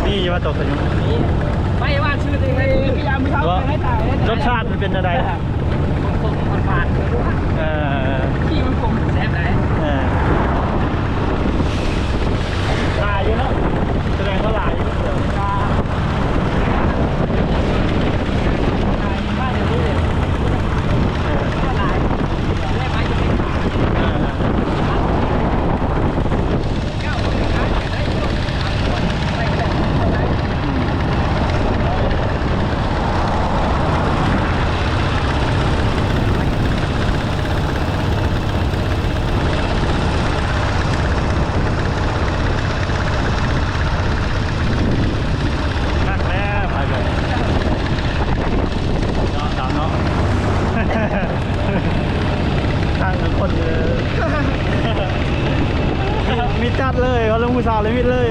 ນີ້ວ່າຕົກສະຍຸງ ໄປວ່າຊື່ນີ້ ພະຍາຍາມເຂົາ ວ່າ ໄປໃຫ້ຕາຍ ລົດຊາດມັນເປັນແນວໃດ? ຂົມໆ ຫວານໆ ເອີ ຂີ້ມັນຂົມ ແຊບໄດ໋ ເອີ ຫຼາຍຢູ່ເນາະ ສະແດງວ່າຫຼາຍຢູ່ ຫຼາຍ ມາເດ ເອີ ຫຼາຍ ໄດ້ໄປຢູ່ ເອີ ຄັກແລ້ວ ໄປແບບນີ້ເນາະ ດຳເນາະ ທາງຄົນເດີ ມິດຈັດເລີຍ ເຂົາລົງຜູ້ສາວເລີຍ ມິດເລີຍ.